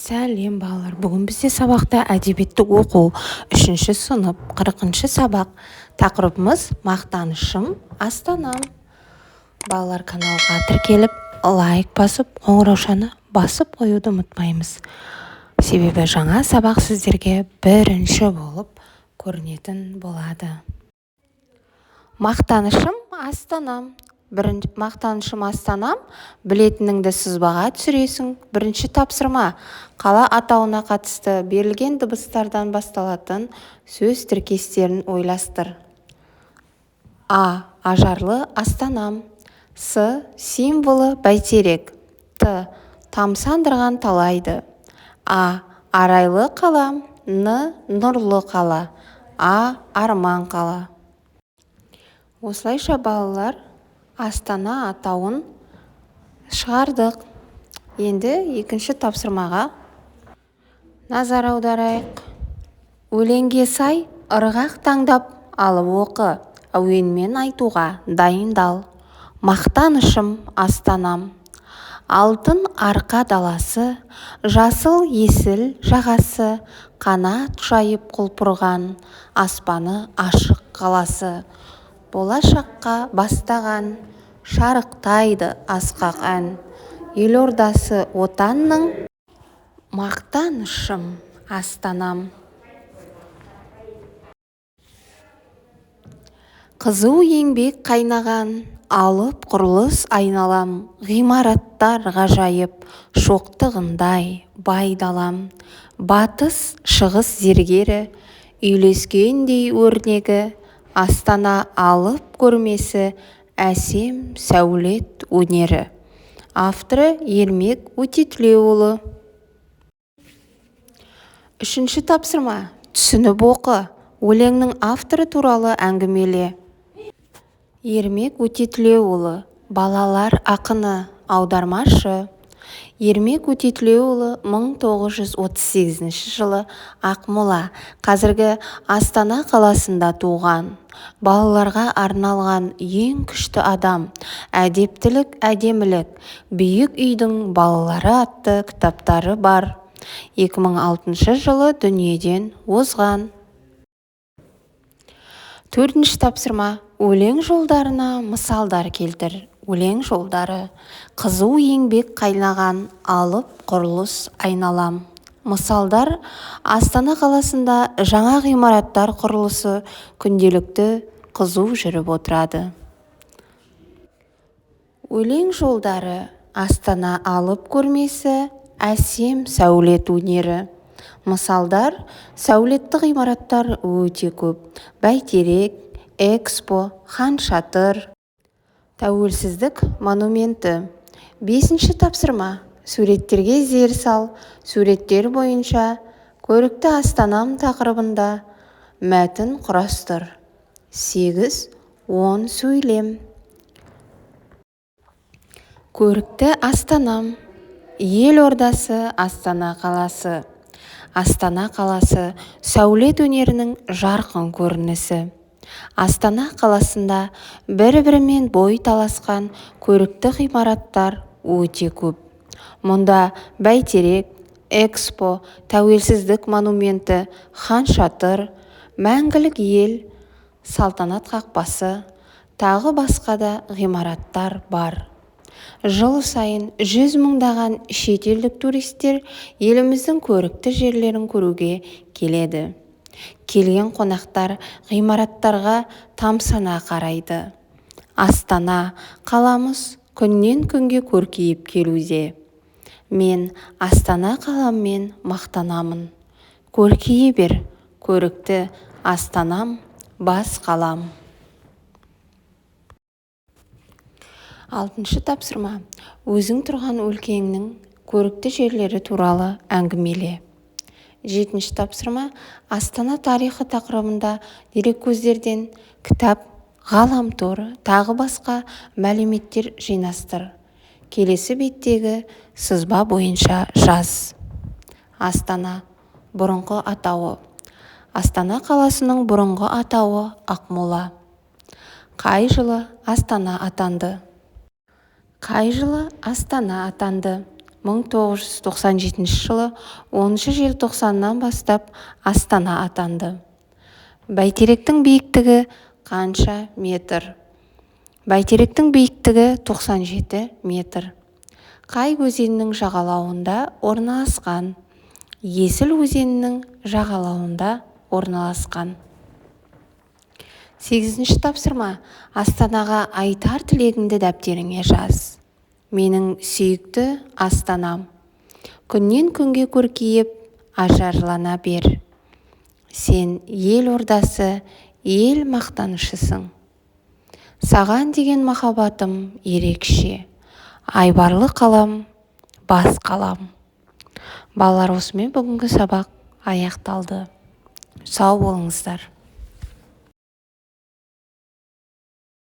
Сәлем, балалар! Бүгін бізде сабақта әдебиетті оқу, үшінші сынып, 40-сабақ. Тақырыбымыз: «Мақтанышым – Астанам». Балалар, каналға тіркеліп, лайк басып, қоңыраушаны басып қоюды ұмытпаймыз, себебі жаңа сабақ сіздерге бірінші болып көрінетін болады. «Мақтанышым – Астанам». Бірінші, «Мақтанышым – Астанам». Білетініңді сызбаға түсіресің. Бірінші тапсырма: қала атауына қатысты берілген дыбыстардан басталатын сөз тіркестерін ойластыр. А – ажарлы Астанам, С – символы бәйтерек, Т – тамсандырған талайды, А – арайлы қалам, Н – нұрлы қала, А – арман қала. Осылайша, балалар, Астана атауын шығардық. Енді екінші тапсырмаға назар аударайық. Өлеңге сай ырғақ таңдап алып оқы, әуенмен айтуға дайындал. «Мақтанышым – Астанам». Алтын Арқа даласы, жасыл Есіл жағасы, қанат жайып құлпырған, аспаны ашық қаласы, болашаққа бастаған, шарықтайды асқақ ән. Елордасы Отанның, мақтанышым – Астанам. Қызу еңбек қайнаған, алып құрылыс айналам, ғимараттар ғажайып, шоқтығындай бай далам. Батыс, шығыс зергері, үйлескендей өрнегі, Астана алып көрмесі, әсем сәулет өнері. Авторы: Ермек Өтетілеуұлы. Үшінші тапсырма: түсініп оқы, өлеңнің авторы туралы әңгімеле. Ермек Өтетілеуұлы – балалар ақыны, аудармашы. Ермек Өтетілеуұлы 1938 жылы Ақмола, қазіргі Астана қаласында туған. «Балаларға арналған», «Ең күшті адам», «Әдептілік – әдемілік», «Биік үйдің балалары» атты кітаптары бар. 2006 жылы дүниеден озған. Төртінші тапсырма: өлең жолдарына мысалдар келтір. Өлең жолдары: Қызу еңбек қайнаған, алып құрылыс айналам. Мысалдар: Астана қаласында жаңа ғимараттар құрылысы күнделікті қызу жүріп отырады. Өлең жолдары: Астана алып көрмесі, әсем сәулет өнері. Мысалдар: Сәулетті ғимараттар өте көп: Бәйтерек, ЭКСПО, Хан Шатыр, Тәуелсіздік монументі. Бесінші тапсырма: суреттерге зер сал, суреттер бойынша «Көрікті Астанам» тақырыбында мәтін құрастыр. 8-10 сөйлем. Көрікті Астанам. Елордасы – Астана қаласы. Астана қаласы – сәулет өнерінің жарқын көрінісі. Астана қаласында бір-бірімен бой таласқан көрікті ғимараттар өте көп. Мұнда Бәйтерек, ЭКСПО, Тәуелсіздік монументі, Хан Шатыр, Мәңгілік ел, Салтанат қақпасы, тағы басқа да ғимараттар бар. Жыл сайын жүз мыңдаған шетелдік туристер еліміздің көрікті жерлерін көруге келеді. Келген қонақтар ғимараттарға тамсана қарайды. Астана қаламыз күннен-күнге көркейіп келуде. Мен Астана қаламмен мақтанамын. Көркейе бер, көрікті Астанам, бас қалам! Алтыншы тапсырма: өзің тұрған өлкеңнің көрікті жерлері туралы әңгімеле. Жетінші тапсырма: Астана тарихы тақырыбында дереккөздерден, кітап, ғаламтор, тағы басқа мәліметтер жинастыр. Келесі беттегі сызба бойынша жаз. Астана. Бұрынғы атауы. Астана қаласының бұрынғы атауы – Ақмола. Қай жылы Астана атанды? Қай жылы Астана атанды? 1997 жылы 10 желтоқсаннан бастап Астана атанды. Бәйтеректің биіктігі қанша метр? Бәйтеректің биіктігі 97 метр. Қай өзеннің жағалауында орналасқан? Есіл өзенінің жағалауында орналасқан. Сегізінші тапсырма. Астанаға айтар тілегіңді дәптеріңе жаз. Менің сүйікті Астанам, күннен күнге көркейіп, ажарлана бер. Сен ел ордасы, ел мақтанышысың. Саған деген махаббатым ерекше. Айбарлы қалам, бас қалам. Балалар, осымен бүгінгі сабақ аяқталды. Сау болыңыздар.